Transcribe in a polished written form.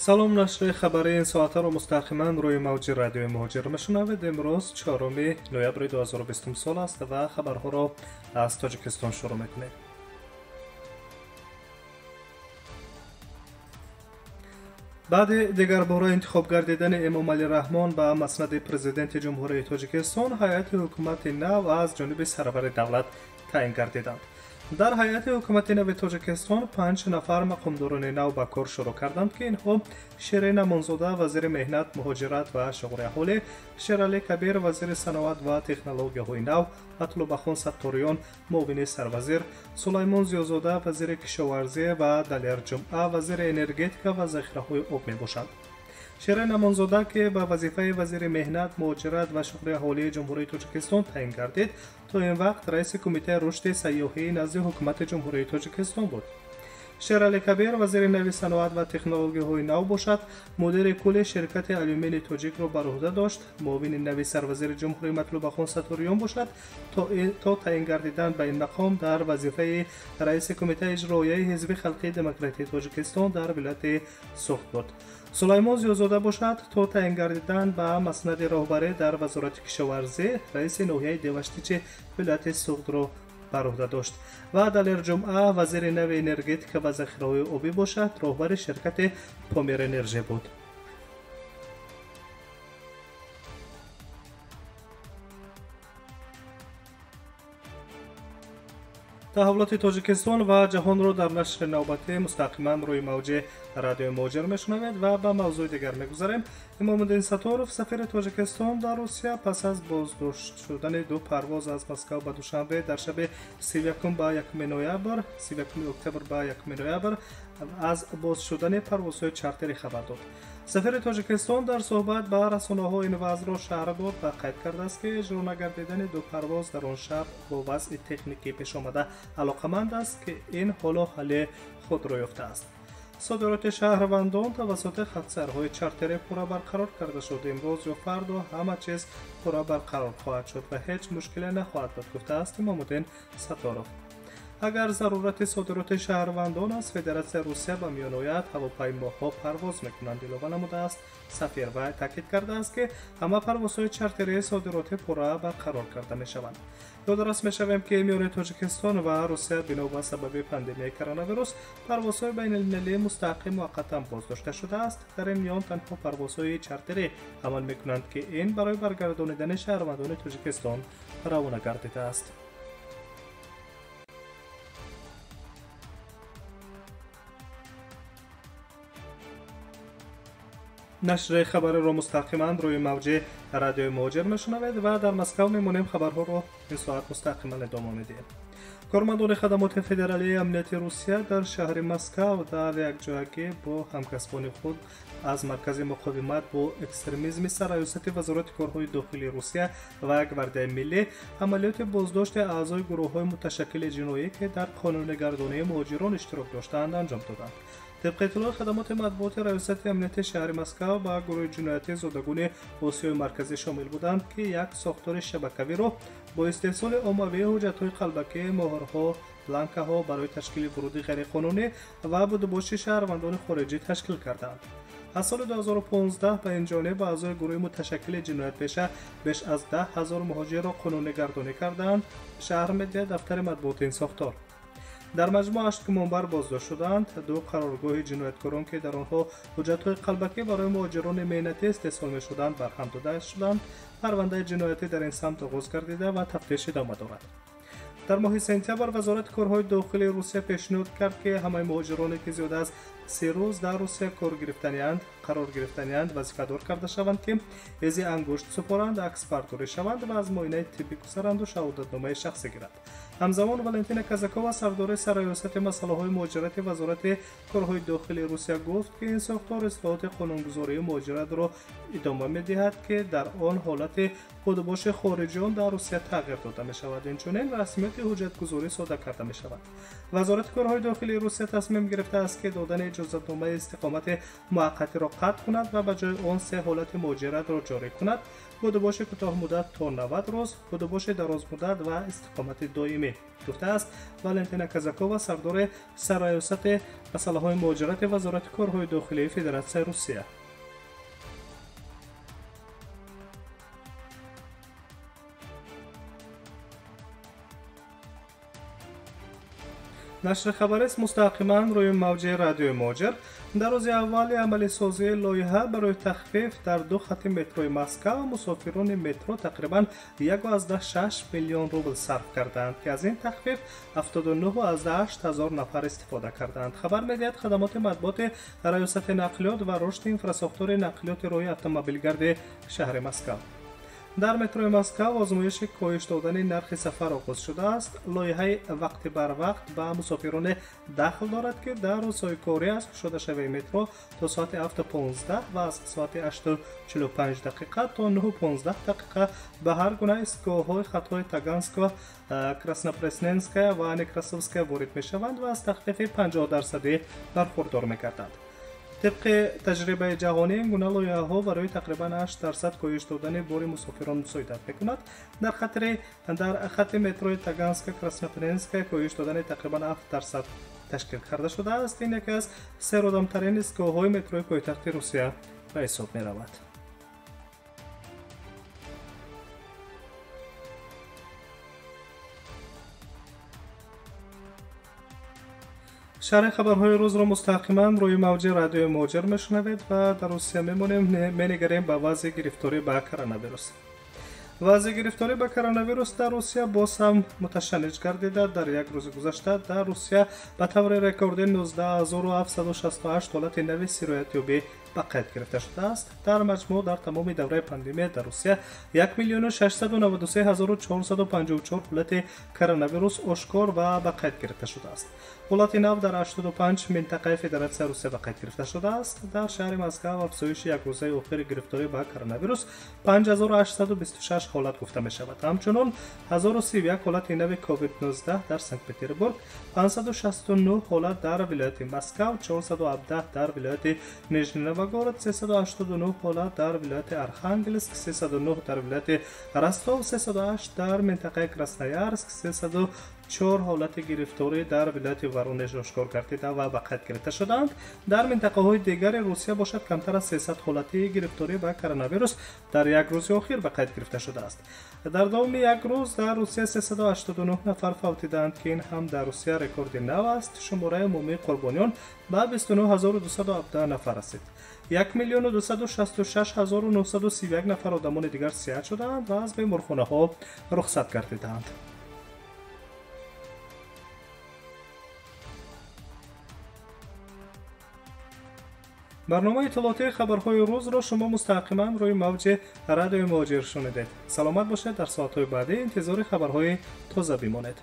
Салом, нашри хабари ин соатаро мустақиман рӯи мавҷи радиои Муҳоҷир мешунавед. Имрӯз 4 ноябри 2020 сол аст ва хабарҳоро аз Тоҷикистон шурӯъ мекунем. Баъди дигарбора интихоб гардидани Эмомалӣ Раҳмон ба маснади президенти Ҷумҳурии Тоҷикистон, ҳайати ҳукумати нав аз ҷониби сарвари давлат таъин гардиданд. Дар ҳайати ҳукумати нави Тоҷикистон 5 нафар мақомдорони нав ба кор шурӯъ карданд, ки инҳо Ширин Амонзода, вазири меҳнат, муҳоҷират ва шуғли аҳолӣ, Шералӣ Кабир, вазири саноат ва технологияҳои нав, Матлубахон Сатториён, муовини сарвазир, Сулаймон Зиёзода, вазири кишоварзӣ ва Далер Ҷумъа, вазири энергетика ва захираҳои об мебошанд. Ширин Амонзода, ки ба вазифаи вазири меҳнат, муҳоҷират ва шуғли аҳолии Ҷумҳурии Тоҷикистон таъин гардид, то ин вақт раиси Кумитаи рушди сайёҳии назди ҳукумати Ҷумҳурии Тоҷикистон буд. Шералӣ Кабир, вазири нави саноат ва технологияҳои нав бошад, мудири кулли ширкати алюмини тоҷикро бар уҳда дошт. Муовини нави сарвазири ҷумҳурӣ Матлубахон Сатториён бошад, то таъин гардидан ба ин мақом дар вазифаи раиси Кумитаи иҷроияи Ҳизби халқии демократии Тоҷикистон дар вилояти Суғд буд. Сулаймон Зиёзода бошад, то таъин гардидан ба маснади роҳбарӣ дар вазорати кишоварзӣ раиси ноҳияи Деваштичи вилояти Суғдро бар уҳда дошт. Ва Далер Ҷумъа, вазири нави энергетика ва захираҳои обӣ бошад, роҳбари ширкати Помир Энержи буд. Таҳаввулоти Тоҷикистон ва ҷаҳонро дар нашри навбатӣ мустақиман рӯи мавҷи радиои Муҳоҷир мешунавед ва ба мавзӯи дигар мегузарем. Имомуддин Сатторов, сафири Тоҷикистон дар Русия, пас аз боздошт шудани 2 парвоз аз Москав ба Душанбе дар шаби 31 ба 1 ноябр, 31 октябр ба 1 ноябр аз боз шудани парвозҳои чартерӣ хабар дод. Сафири Тоҷикистон дар суҳбат ба расонаҳо ин вазъро шарҳ дод ва қайд кардааст, ки иҷро нагардидани 2 парвоз дар он шаб бо вазъи техникӣ пешомада алоқаманд аст, ки ин ҳоло ҳалли худро ёфтааст. Содироти шаҳрвандон тавассути хатсайрҳои чартерӣ пурра барқарор карда шуд. Имрӯз ё фардо ҳама чиз пурра барқарор хоҳад шуд ва ҳеҷ мушкиле нахоҳад буд, гуфтааст Имомуддин Сатторов. Агар зарурати содироти шаҳрвандон аз Федератсияи Русия ба миён ояд, ҳавопаймоҳо парвоз мекунанд, илова намудааст сафир ва таъкид кардааст, ки ҳама парвозҳои чартерии содиротӣ пурра барқарор карда мешаванд. Ёдрас мешавем, ки миёни Тоҷикистон ва Русия бино ба сабаби пандемияи коронавирус парвозҳои байналмилалии мустақим муваққатан боздошта шудааст. Дар ин миён танҳо парвозҳои чартерӣ амал мекунанд, ки ин барои баргардонидани шаҳрвандони Тоҷикистон равона гардидааст. Нашри хабариро мустақиман рӯи мавҷи радиои Муҳоҷир мешунавед ва дар Москав мемонем. Хабарҳоро ин соат мустақиман идома медиҳем. Кормандони хадамоти федералии амнияти Русия дар шаҳри Москав дар якҷоягӣ бо ҳамкасбони худ аз Маркази муқовимат бо экстремизми сарраёсати Вазорати корҳои дохилии Русия ва Гвардияи миллӣ амалиёти боздошти аъзои гурӯҳҳои муташаккили ҷиноӣ, ки дар қонунигардонии муҳоҷирон иштирок доштаанд, анҷом доданд. Тибқи иттилои хадамоти матбуоти Раёсати амнияти шаҳри Москав, ба гурӯҳи ҷиноятӣ зодагони Осиёи Марказӣ шомил буданд, ки як сохтори шабакавиро бо истеҳсоли оммавии ҳуҷҷатҳои қалбакӣ, моҳрҳо, бланкаҳо барои ташкили вуруди ғайриқонунӣ ва будубоши шаҳрвандони хориҷӣ ташкил карданд. Аз соли 2015 ба ин ҷониб аъзои гурӯҳи муташаккили ҷиноятпеша беш аз 10 000 муҳоҷирро қонунигардонӣ кардаанд, шаҳр медиҳад дафтари матбуоти ин сохтор. Дар маҷмӯъ 8 гумонбар боздошт шуданд. 2 қароргоҳи ҷинояткорон, ки дар онҳо ҳуҷҷатҳои қалбакӣ барои муҳоҷирони меҳнатӣ истеҳсол мешуданд, барҳам дода шуданд. Парвандаи ҷиноятӣ дар ин самт оғоз гардида ва тафтиш идома дорад. Дар моҳи сентябр Вазорати корҳои дохилии Русия пешниҳод кард, ки ҳамаи муҳоҷироне, ки зиёда аз 3 рӯз дар Русия қарор гирифтанианд, вазифадор карда шаванд, ки изи ангушт супоранд, аксбардорӣ шаванд ва аз муоинаи тиббӣ гузаранду шаҳодатномаи шахсӣ гиранд. Ҳамзамон Валентина Казакова, сардори сарраёсати масъалаҳои муҳоҷирати Вазорати корҳои дохилии Русия, гуфт, ки ин сохтор ислоҳоти қонунгузории муҳоҷиратро идома медиҳад, ки дар он ҳолати будубоши хориҷиён дар Русия тағйир дода мешавад. Инчунин расмияти ҳуҷҷатгузорӣ сода карда мешавад. Вазорати корҳои дохилии Русия тасмим гирифтааст, ки додани иҷозатномаи истиқомати муваққатиро қатъ кунад ва ба ҷои он 3 ҳолати муҳоҷиратро ҷорӣ кунад: будубоши кӯтоҳмуддат то 90 рӯз, будубоши дарозмуддат ва истиқомати доимӣ. доимӣ, гуфтааст Валентина Казакова, сардори сарраёсати масъалаҳои муҳоҷирати Вазорати корҳои дохилии Федератсияи Русия. Нашри хабарист мустақиман рӯи мавҷи радиои Муҳоҷир. Дар рӯзи аввали амалисозии лоиҳа барои тахфиф дар ду хати метрои Москав мусофирони метро тақрибан 1,6 миллион рубл сарф карданд, ки аз ин тахфиф 79,8 ҳазор нафар истифода карданд, хабар медиҳад хадамоти матбуоти Раёсати нақлиёт ва рушди инфрасохтори нақлиёти роҳи автомобилгарди шаҳри Москав. Дар метрои Москав озмоиши коҳиш додани нархи сафар оғоз шудааст. Лоиҳаи вақти барвақт ба мусофироне дахл дорад, ки дар рӯзҳои корӣ аз кушодашавии метро то соати 7:15 ва аз соати 8:45 дақиқа то 9:15 дақиқа ба ҳар гуна истгоҳҳои хатҳои Таганская, Краснопресненская ва Некрасовская ворид мешаванд ва аз тахфифи 50% бархурдор мегарданд. Тибқи таҷрибаи ҷаҳонӣ, ин гуна лоиҳаҳо барои тақрибан 8% коҳиш додани бори мусофирон мусоидат мекунад. Дар хати метрои Таганска, Краснопресненская коҳиш додани тақрибан 7% ташкил карда шудааст. Ин яке аз серодамтарин истгоҳҳои метрои пойтахти Русия ба ҳисоб меравад. Шарҳи хабарҳои рӯзро мустақиман рӯи мавҷи радиои Муҳоҷир мешунавед ва дар Русия мемонем, менигарем ба вазъи гирифторӣ ба коронавирус. Вазъи гирифторӣ ба коронавирус дар Русия боз ҳам муташанниҷ гардида, дар як рӯзи гузашта дар Русия ба таври рекордӣ 19768 ҳолати нави сироятёбӣ ба қайд гирифта шудааст. Дар маҷмӯъ дар тамоми давраи пандемия дар Русия 1 693 454 ҳолати коронавирус ошкор ва ба қайд гирифта шудааст. Ҳолати нав дар 85 минтақаи Федератсияи Русия ба қайд гирифта шудааст. Дар шаҳри Москав афзоиши якрӯзаи охири гирифторӣ ба коронавирус 5826 ҳолат гуфта мешавад. Ҳамчунон 1031 ҳолати нави COVID-19 дар Санкт-Петербург, 569 ҳолат дар вилояти Москав, 417 дар вилояти Нижний Новгород, 389 ҳолат дар вилояти Архангелск, 309 дар вилояти Ростов, 308 дар минтақаи Красноярск, 304 ҳолати гирифторӣ дар вилояти Воронеж ошкор гардида ва ба қайд гирифта шудаанд. Дар минтақаҳои дигари Русия бошад, камтар аз 300 ҳолати гирифторӣ ба коронавирус дар як рӯзи охир ба қайд гирифта шудааст. Дар давоми як рӯз дар Русия 389 нафар фавтидаанд, ки ин ҳам дар Русия рекорди нав аст. Шумораи умумии қурбониён ба 29217 нафар расид. 1 266 931 нафар одамони дигар сиҳат шудаанд ва аз беморхонаҳо рухсат гардидаанд. Барномаи иттилоотии хабарҳои рӯзро шумо мустақиман рӯи мавҷи радиои Муҳоҷир шунидед. Саломат бошед, дар соатҳои баъдӣ интизори хабарҳои тоза бимонед.